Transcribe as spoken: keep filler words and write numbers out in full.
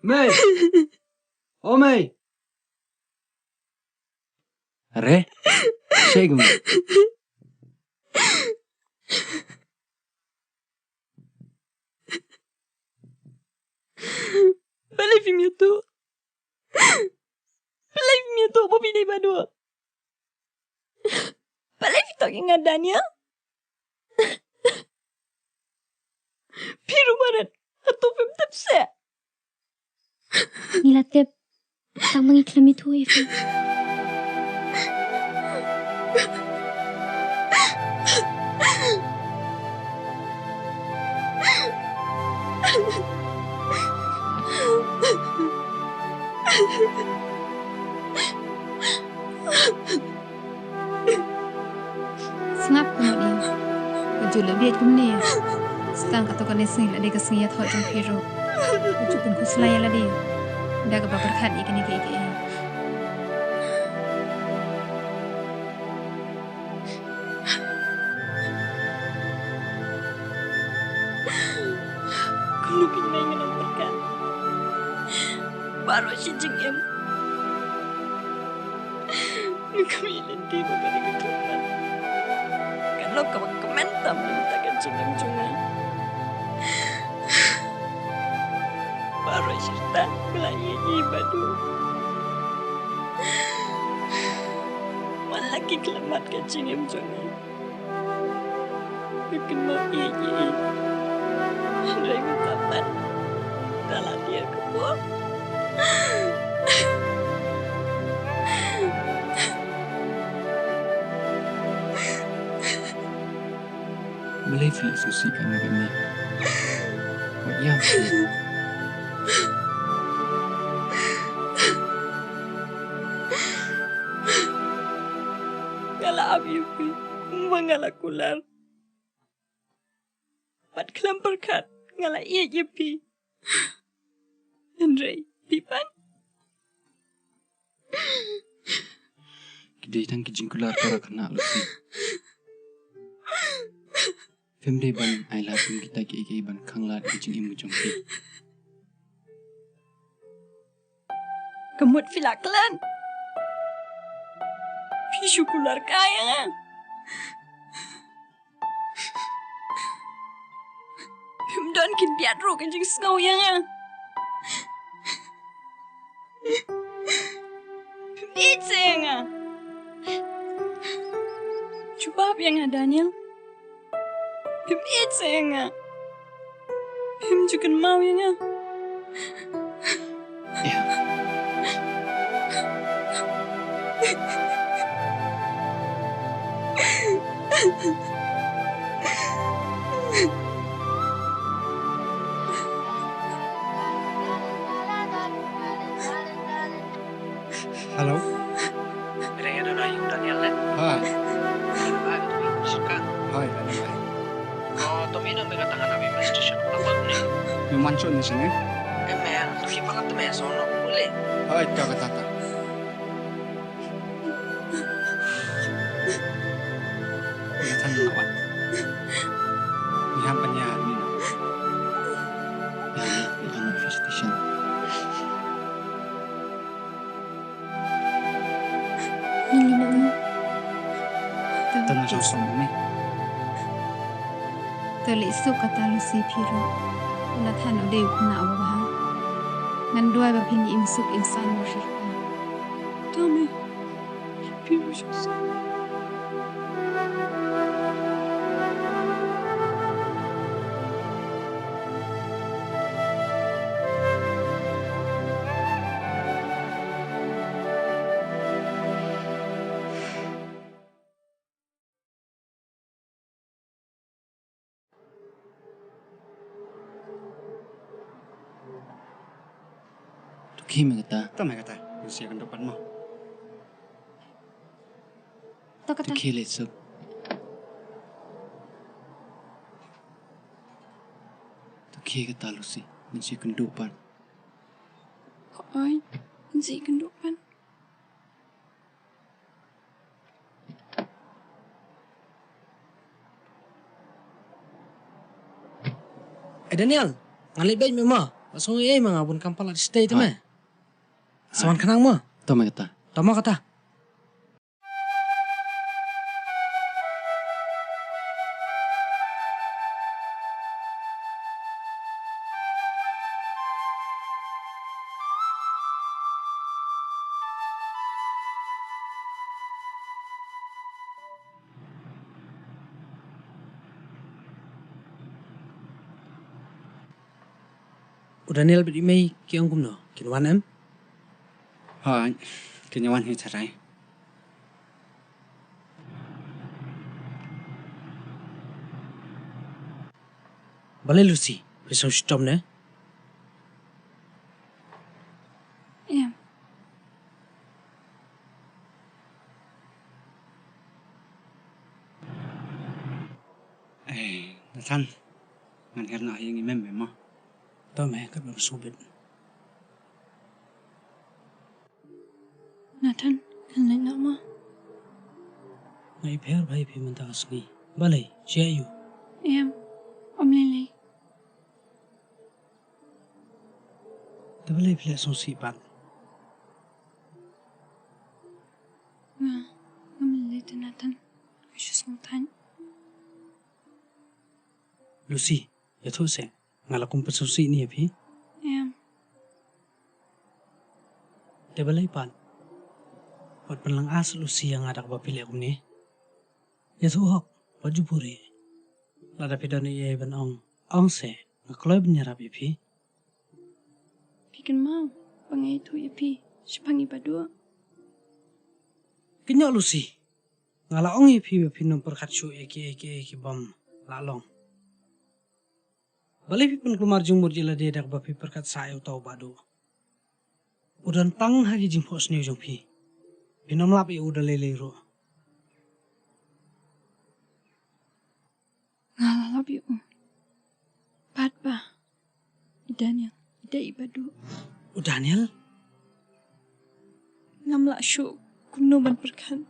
Mei. O mei. Re. Shei kum. Balei phim ïathuh? Balei phim ïathuh ba phi dei baduk? Balei phi tok ïa nga Daniel? Phi ruh barit hato phim tip seh? Ngi la tip tang ba ngi khlem ïathuh ïa phi. Sngap kumno ïa ka ju la bieit kumne. Sdang kato kane sngi la dei ka sngi ïathoh jong phi ruh. Ka ju pynkhuslai ïa lade da kaba pyrkhat ïa kine kiei kiei. Kumno phi nang nang pyrkhat? Baroh shi jingim nga khmih lynti ba kane ka thutmat kan long kaba kmen tam na ka bynta ka jingim jong nga. Baroh shi kynta nga la ïeit ïa i Badu. Man la ki khlem mad ka jingim jong nga. Nga kynmaw ïeit ïa i. Hynrei mynta pat da la dier ka por. Balei phi leh sngewsih katne katne? Wat ïam seh. Nga la ap ïa phi kumba nga la kular. Bad khlem pyrkhat nga la ïeit ïa phi. Hynrei phi pat, ki dei tang ki jingkular para khynnah Lucy. Phim dei ban ai lad kum kita kiei kiei ban khanglad ïa ka jingim ka jong phi. Ka mut phi la klet. Phi shu kular kai ïa nga. Phim don khyndiat ruh ka jingsngew ïa nga. Phim ïeit seh ïa nga. Jubab ïa nga, Daniel. Phim ïeit seh ïa nga. Phim ju kynmaw ïa nga. Ïa. Hello. Phi dang ïa don ha ïing u Daniel ne? Hai. Hai, Daniel, hai. Ko, to me don bad nga tang ha Nabima station. Lapor ne? Me wan shuh ne sini? Em, em, to ki palat me so no boleh. Hai, ta, ta, ta. Nga tang na wan. Ni ham panya ni na. Ni ham station. Ngi lyngngoh. To nang shong song ne. To leh suk kata Lucy phi ruh. U la than u dei u khynnah uba bha. Ngan duwai ba phin im suk im saiñ marshyrkhei. To me. Phi ruh shong song. To khie me kata. To me kata. Ngan sa ïakynduh pat mo. To kata. To khie leit suk. To khie kata Lucy. Ngan sa ïakynduh pat. Hooid, ngan sa ïakynduh pat. Eh, Daniel, nga leit beit me ma. Song ei ma nga bun kam palat stay te me. Sawan khnang mo. To me kata. To mo kata. U Daniel bad i mei ki ong kumno? Kin wan em? Hooid, kin ïa wan hi tharai. Balei Lucy, phi sngewshitom ne? Em. Eh, Nathan, ngan her noh ïa ngi mem mem mo. To me, kat ba sngewbit. Nathan, kan leit noh mo. Nga i pher bha ïa phi mynta ka sngi. Balei, jia ïu? Em, ym lei lei. Te balei phi leh sngewsih pat? Nga, ngam lei lei te Nathan. Nga shu sngewthait. Lucy, ïathuh seh, nga la kum pynsngewsih ne ïa phi? Em. Te balei pat? Wat pynlong as Lucy ïa nga da kaba phi leh kumne. Ïathuh hok, wat ju buhrieh. Lada phi don ei ei ban ong, ong seh, nga kloi ban ïarap ïa phi. Phi kynmaw ba nga ïathuh ïa phi shaphang i Baduh? Kynnoh Lucy, nga la ong ïa phi ba phin ym pyrkhat shuh ïa kiei kiei ki bym lah long. Balei phi pynkulmar jingmut ïa lade da kaba phi pyrkhat sah ïa uta u Baduh? U don tang ha ki jingphohsniew jong phi. Phin ym lap ïa u da lei lei ruh. Nga la lap ïa u. Pat ba i Daniel i dei i Baduh. U Daniel? Ngam lah shuh kumno ban pyrkhat.